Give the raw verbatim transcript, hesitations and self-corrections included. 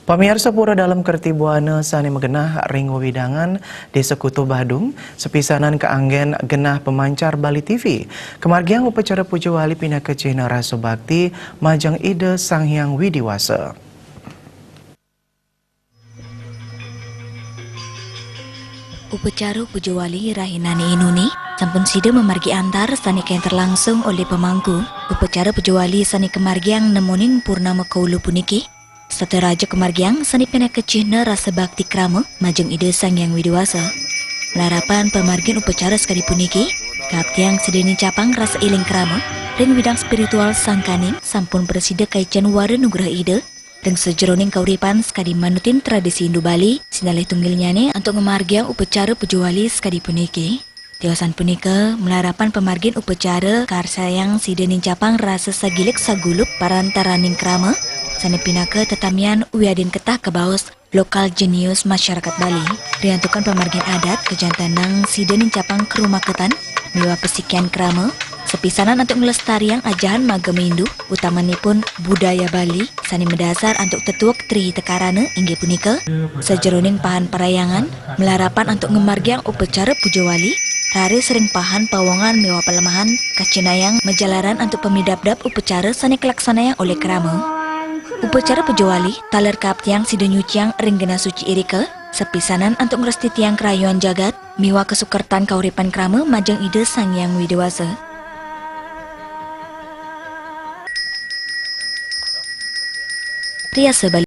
Pamiarsa, pura dalem kerti buana sane magenah ring wewidangan Desa Kuto Badung, sepisanan kaanggen genah pemancar Bali T V. Kamargiang upacara puja wali pinaka cihna rasa bakti majeng Ida Sang Hyang Widi Wasa. Upacara puja wali rahinane enune sampun sida mamargi antar sane kenter langsung olih pemangku. Upacara puja wali sane kamargiang nemoning purnama kaulu puniki setata raja kamargiang sane pinaka cihna rasa bakti krama majeng Ida Sang Hyang Widi Wasa. Malarapan pamargin upacara sakadi puniki, kaaptiang sida nincapang rasa eling krama ring widang spiritual sangkaning sampun prasida kaican wara nugrah Ida ring sajeroning kauripan sakadi manutin tradisi Hindu Bali, sinalih tunggilnyane antuk ngamargiang upacara puja wali sakadi puniki. Tiosan punika, malarapan pamargin upacara karsayang sida nincapang rasa sagilik sagulup parantaraning krama, sane pinaka tetamian wiadin ketah kabaos lokal jenius masyarakat Bali. Riantukan pamargin adat, kajantenang sida nincapang karumaketan miwah pasikian krama, sepisanan antuk nglestariang ajahan magama Hindu, utamanipun budaya Bali, sane madasar antuk tetuek Tri Hita Karana, inggih punika, sajeroning pahan parahyangan, malarapan antuk ngamargiang upacara puja wali, raris ring pahan pawongan miwah palemahan kacinayang majalaran antuk pamidabdab upacara sane kalaksanayang olih krama. Upacara puja wali taler kaaptiang sida nyuciang ring genah suci irika, sepisanan antuk ngrestitiang karayuan jagat miwah kasukertan kauripan krama majeng Ida Sang Hyang Widi Wasa. Riasa Bali.